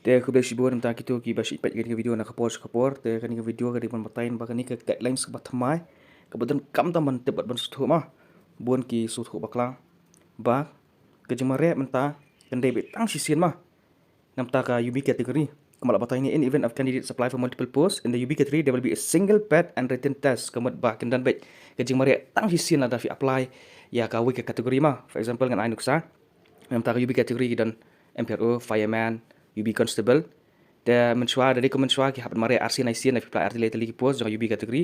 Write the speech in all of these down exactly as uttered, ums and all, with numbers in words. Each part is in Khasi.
Te khublei shibun na bynta kito kiba shu peit ïa kane ka video na ka por sha ka por. Te kane ka video ka dei ban batai ba kane ka guidelines kaba thymmai, kaba donkam tam ban tip bad ban sngewthuh ma bun ki sngewthuh bakla ba ka jingmareh mynta kan dei beit tang shisien ma na bynta ka U B category. Kumba la batai ne, in event of candidates apply for multiple posts in the U B category, there will be a single paid and written test. Ka mut ba kin don beit ka jingmareh tang shisien lada phi apply ïa kawei ka category ma. For example, ngan ai nuksa, na bynta ka U B category ki don M P R O, fireman, U B constable. Te mynshuwa, da dei kum mynshuwa ki hap mareh arsien arsien, lada phi apply artylli tylli ki post jong ka U B category.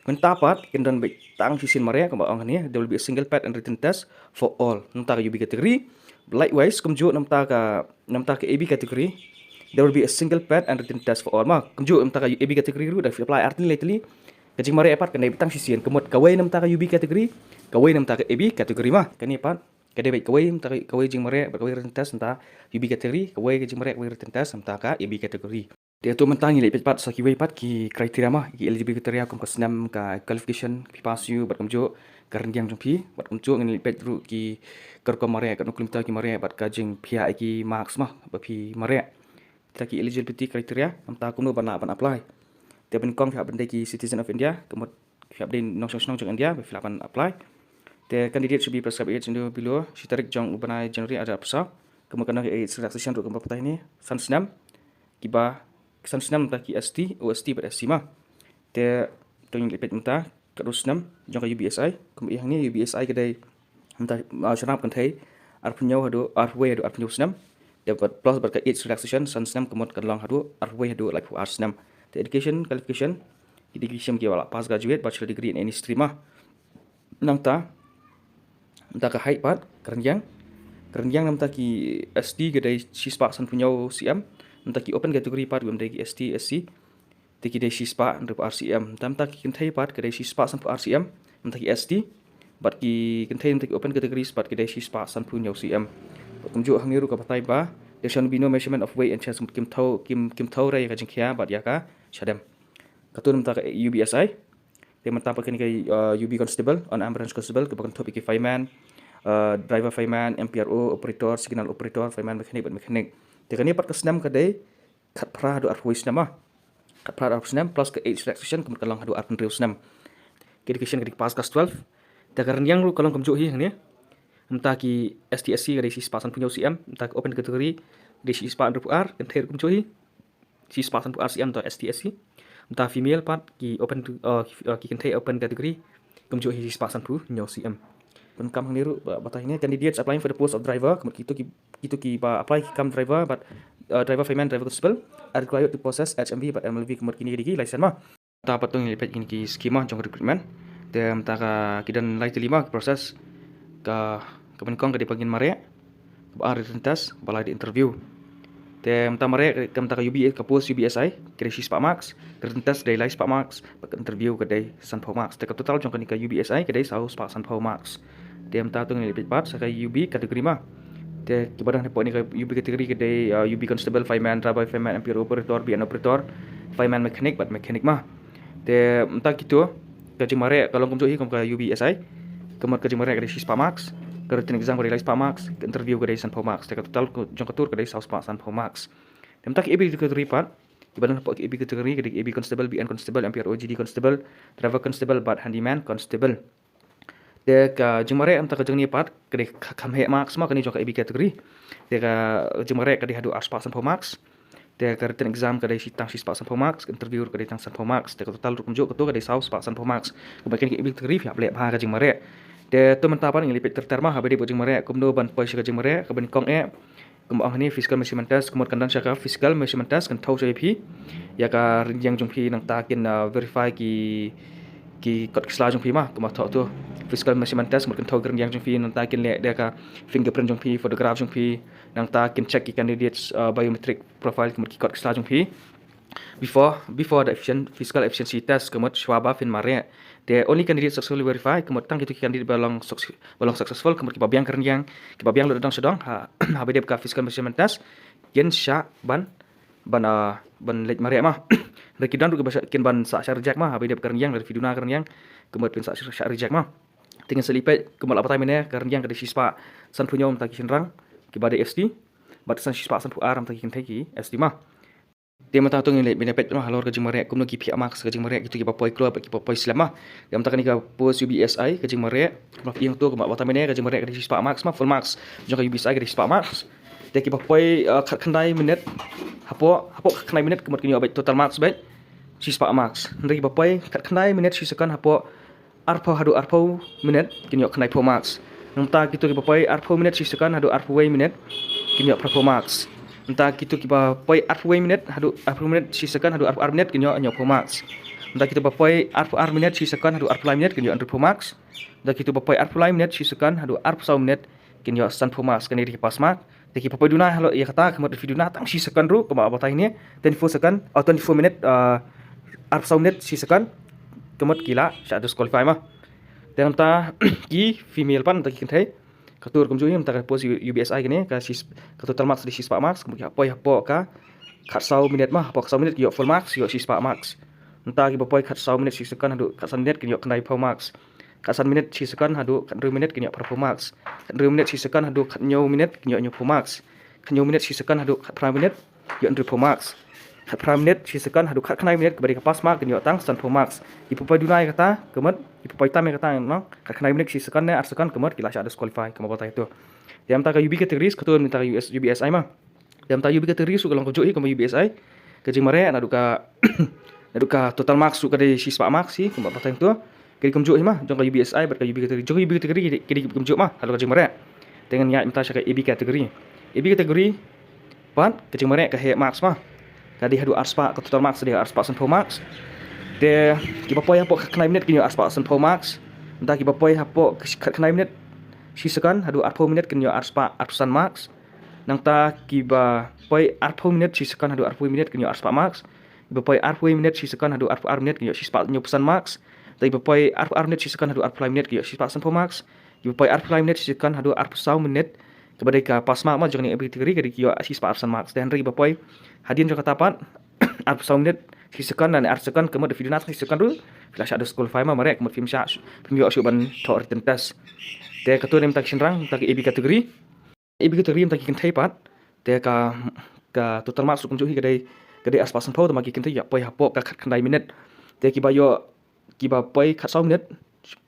Mynta pat kin don beit tang shisien mareh, kumba ong hangne, there will be a single paid and written test for all na bynta ka U B category. Likewise, kumjuh na bynta ka, na bynta ka A B category, there will be a single paid and written test for all ma. Kumjuh na bynta ka A B category ruh, lada phi apply artylli tylli, ka jingmareh pat kan dei beit tang shisien. Ka mut kawei na bynta ka U B category, kawei na bynta ka A B category ma. Kane pat ka dei beit kawei na bynta ka, kawei jingmareh bad kawei written test na bynta U B category, kawei ka jingmareh, kawei written test na bynta ka A B category. Te to mynta ngin leit peit pat sa kiwei pat ki criteria ma, ki eligibility criteria, kum ka snem, ka qualification, ka phi pass ïa u, bad kumjuh ka rynïeng jong phi, bad kumjuh ngin leit peit ruh ki, ka rukom mareh, katno kilometer ki mareh, bad ka jingphiah ïa ki marks ma ba phi mareh. Te ki eligibility criteria, na bynta kumno ban lah ban apply. Te ba nyngkong phi hap ban dei ki citizen of India, ka mut phi hap dei nongshong shnong jong India ba phi lah ban apply. Te candidate should be prescribed age in the below shi tarik jong u bnai January arhajar arphew saw. Ka mut kan don ka age relaxation ruh kumba batai hangne, san snem, kiba san snem na bynta ki S T, O S T bad S C ma. Te to ngin leit peit mynta katno snem jong ka U B S I. Kumba ïa hangne, U B S I ka dei mynta, ah, shynrap kynthei arphew hynñiew haduh, arphew wei haduh arphew hynñiew snem. Te bad plus bad ka age relaxation san snem, ka mut kan long haduh arphew wei haduh laiphew ar snem. Te education qualification, ki dei ki shem kiba la pass graduate, bachelor degree in any stream ma. Nangta, nangta ka height pat, ka rynïeng. Ka rynïeng na bynta ki S T ka dei shispah sanphew hynñiew centimeter. Nangta ki open category pat, kum dei ki S T, S C, te ki dei shispah hynriewphew ar centimeter. Nangta ki kynthei pat ka dei shispah sanphew ar centimeter, nangta ki S T. Bad ki kynthei nangta ki open categories pat ki dei shispah sanphew hynñiew centimeter. Bad kumjuh hangne ruh ka batai ba there shall be no measurement of weight and chest, kim thew, kim, kim thew re ïa ka jingkhia bad ïa ka shadem. Katto nangta ka U B S I. Te mynta pat kane ka, uh, U B constable, unarmed branch constable, kaba kynthup ïa ki fireman, uh, driver fireman, M P R O operator, signal operator, fireman mechanic bad mechanic. Te kane pat ka snem ka dei khatphra haduh arphew snem ma. Khatphra haduh arphew snem plus ka age relaxation, ka mut kan long haduh arphew hynriew snem. Ka education ka dei pass class twelve. Te ka rynïeng ruh ka long kumjuh hi hangne. Mynta ki S T S C ka dei shispah sanphew hynñiew centimeter, mynta ki open category ka dei shispah hynriewphew ar, kynthei ruh kumjuh hi, shispah sanphew ar centimeter, mynta S T S C. Mynta female pat ki open to, uh, ki, uh, ki kynthei open category kumjuh hi shispah sanphew hynñiew centimeter. Bad kumba hangne ruh ba, batai hangne, candidates applying for the post of driver, ka mut kito ki, kito kiba apply ki kam driver bad, uh, driver fireman, driver constable are required to possess H M V bad M L V, ka mut kine ki dei ki license ma. Te pat to ngin leit peit kine ki schema jong recruitment. Te mynta ka, ki don lai tylli ma ki process. Ka, kaba nyngkong ka dei ba ngin mareh, kaba ar written test, kaba lai dei interview. Te mynta mareh, ka mynta ka U B, ka post U B S I ka dei shispah marks, ka written test ka dei laispah marks, bad ka interview ka dei sanphew marks. Te ka total jong kane ka U B S I ka dei sawspah sanphew marks. Te mynta to ngin leit peit pat sa ka U B category ma. Te kiba don hapoh kane ka U B category ka dei, uh, U B constable, fireman, driver fireman, M P R O operator, B N operator, fireman mechanic bad mechanic ma. Te mynta kito, ka jingmareh ka long kumjuh hi kum ka U B S I. Ka mut ka jingmareh ka dei shispah marks, ka written exam ka dei laispah marks, ka interview ka dei sanphew marks. Te ka total ka, jong kato ka dei sawspah sanphew marks. Te mynta ka A B category pat, kiba don hapoh ka A B category ka dei A B constable, B N constable, M P R O, G D constable, driver constable bad handyman constable. Te ka jingmareh mynta ka jong kine pat ka dei kha-, kham heh marks ma, kane jong ka A B category. Te ka jingmareh ka dei haduh arspah sanphew marks. Te ka written exam ka dei shi, tang shispah sanphew marks, ka interview ka dei tang sanphew marks. Te ka total ruh kumjuh kato ka dei sawspah sanphew marks. Kumba kane ka A B category phi hap leh bha ka jingmareh. Te to mynta pat ngin leit peit ter ter ma, haba ïadei bad jingmareh, kumno ban poi sha ka jingmareh, kaba nyngkong eh, kumba ong hangne physical measurement test, ka mut kan don sha ka physical measurement test, kan thew sha ïa phi ïa ka rynïeng jong phi, nangta kin, uh, verify ki, ki kot ki sla jong phi ma, kumba thoh to. Physical measurement test, ka mut kan thew ka rynïeng jong phi, nangta kin leh da ka fingerprint jong phi, photograph jong phi, nangta kin check ki candidates, uh, biometric profile, ka mut ki kot ki sla jong phi. Before, before the efficient, physical efficiency test, ka mut shwa ba phin mareh. Te only candidates successfully verified, ka mut tang kito ki candidate ba long suc-, ba long successful, ka mut kiba biang ka rynïeng, kiba biang lut da dong sha dong, ha, haba ïadei bad ka physical measurement test, kin shah ban, ban, ah, ban leit mareh ma. Hynrei ki don ruh kiba shah, kin ban shah, shah reject ma, haba ïadei bad ka rynïeng, lada phi duna ka rynïeng, ka mut phin shah, shah reject ma. Te ngin sa leit peit, kumba la batai mynne, ka rynïeng ka dei shispah sanphew hynñiew mynta ki shynrang kiba dei S T. bad san shispah sanphew ar namta ki kynthei ki S T ma. Te mynta to ngin leit ban peit ma halor ka jingmareh kumno ki phiah marks ka jingmareh kito kiba poi kloi bad kiba poi slem ma. Te mynta kane ka post U B S I ka jingmareh kumno ka ïeng to kumba batai mynne ka jingmareh ka dei shispah marks ma, full marks jong ka U B S I ka dei shispah marks. Te kiba poi, eh, khatkhyndai minit hapoh, hapoh khatkhyndai minit ka mut kin ïoh beit total marks beit shispah marks. Hynrei kiba poi khatkhyndai minit shi second hapoh arphew haduh arphew minit kin ïoh khyndaiphew marks. Nangta kito kiba poi arphew minit shi second haduh arphew wei minit kin ïoh phraphew marks. Nangta kito kiba poi arphew wei minit haduh arphew minit shi second haduh arphew ar minit kin ïoh hynñiewphew marks. Nangta kito ba poi arphew ar minit shi second haduh arphew lai minit kin ïoh hynriewphew marks. Nangta kito ba poi arphew lai minit shi second haduh arphew saw minit kin ïoh sanphew marks. Kane dei ki pass mark. Te kiba poi duna halor ïa kata ka mut phi duna tang shi second ruh kumba batai ne, twenty-four second, oh, twenty-four minute, uh, arphew saw minit shi second ka mut ki lah shah disqualify ma. Te nangta ki female pat nangta ki kynthei ka tur kumjuh hi, nangta ka post U-, U B S I kane ka shis-, ka total marks dei shispah marks, ka mut ki poi hapoh ka khatsaw minit ma, hapoh khatsaw minit ki ïoh full marks, ïoh shispah marks. Nangta kiba poi khatsaw minit shi second haduh khatsan minit kin ïoh khyndaiphew marks. Khatsan minit shi second haduh khathynriew minit kin ïoh phraphew marks. Khathynriew minit shi second haduh khathynñiew minit kin ïoh hynñiewphew marks. Khathynñiew minit shi second haduh khatphra minit ïoh hynriewphew marks. Khathynriew minit shi second haduh khatkhyndai minit kaba dei ka pass mark kin ïoh tang sanphew marks. Kiba poi duna ïa kata ka mut, kiba poi tam ïa kata nang khatkhyndai minit shi second ne ar second ka mut ki lah shah disqualify kumba batai to. Te nangta ka U B categories ka tur nangta ka U S, U B S I ma. Te nangta U B categories ruh ka long kumjuh hi kumba U B S I. Ka jingmareh naduh ka, naduh ka total marks ruh ka dei shispah marks hi kumba batai to. Ka dei kumjuh hi ma jong ka U B S I bad ka U B category. Jong ka U B category ka dei, ka dei kumjuh ma halor ka jingmareh. Te ngan ïaid mynta sha ka A B category. A B category pat ka jingmareh ka heh marks ma. Ka dei haduh arspah, ka total marks ka dei arspah sanphew marks. Te kiba poi hapoh khatkhyndai minit kin ïoh arspah sanphew marks. Nangta kiba poi hapoh khatkhyndai minit shi second haduh arphew minit kin ïoh arspah arphew san marks. Nangta kiba poi arphew minit shi second haduh arphew minit kin ïoh arspah marks. Kiba poi arphew minit shi second haduh arphew ar minit kin ïoh shispah hynñiewphew san marks. Te kiba poi arphew ar minit shi second haduh arphew lai minit kin ïoh shispah sanphew marks. Kiba poi arphew lai minit shi second haduh arphew saw minit kaba dei ka pass mark ma jong kane A B category ka dei ki ïoh shispah arphew san marks. Te hynrei kiba poi hadien jong kata pat arphew saw minit shi second lane ar second ka mut phi duna tang shi second ruh phi lah shah disqualify ma, mareh ka mut phim shah, phim ïoh shuh ban thoh written test. Te ka tur nangta ka shynrang nangta ka A B category. A B category nangta ki kynthei pat. Te ka, ka total marks ruh kumjuh hi ka dei, ka dei arspah sanphew tangba ki kynthei ïa poi hapoh ka khatkhyndai minit. Te kiba ïoh, kiba poi khatsaw minit,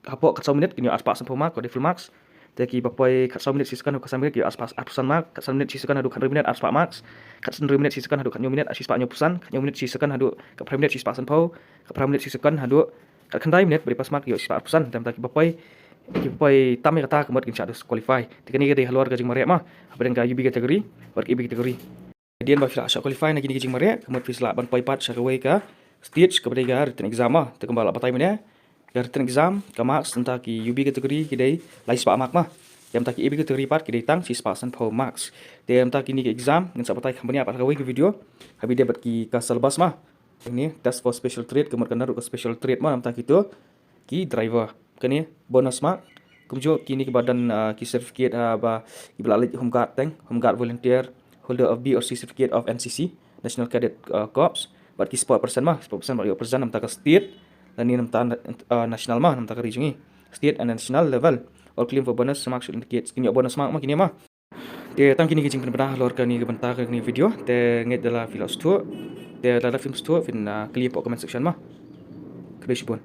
hapoh khatsaw minit kin ïoh arspah sanphew mark, ka dei full marks. Te kiba poi khatsaw minit shi second haduh khatsan minit ki ïoh arspah arphew san mark, khatsan minit shi second haduh khathynriew minit arspah marks, khatsan hynriew minit shi second haduh khathynñiew minit arshispah hynñiewphew san, khathynñiew minit shi second haduh khathynriew minit shispah sanphew, khathynriew minit shi second haduh khatkhyndai minit ba dei pass mark ïoh shispah arphew san. Te nangta kiba poi, kiba poi tam ïa kata ka mut kin shah disqualify. Te kane ka dei halor ka jingmareh ma hapdeng ka U B category bad ka A B category. Hadien ba phi lah shah qualify na kine ki jingmareh ka mut phi sa lah ban poi pat sha kawei ka stage kaba dei ka written exam ma. Te kumba la batai mynne ka written exam ka marks nangta ki U B category ki dei laispah mark ma. Te nangta ki A B category pat ki dei tang shispah sanphew marks. Te nangta kine ki exam ngin sa batai kham bniah pat ha kawei ka video ha kaba ïadei bad ki ka syllabus ma. Kane test for special trade ka mut ka naduh ka special trade ma nangta kito ki driver. Kane bonus mark kumjuh kine kiba don, ah, ki certificate, ah, ba kiba la leit home guard teng, home guard volunteer, holder of B or C certificate of N C C, National Cadet, ah, Corps, bad ki sport person ma, sport person ba ïoh present na bynta ka state lane na bynta, ah, national ma, na bynta ka ri jong ngi. State and national level. All claim for bonus mark should indicate. Kin ïoh bonus mark ma kine ma. Te tang kine ki jingpynbna halor kane ka bynta kane ka video. Te ngeit lada phi la sngewthuh, te lada phim sngewthuh phin, ah, kylli hapoh comment section ma. Khublei shibun.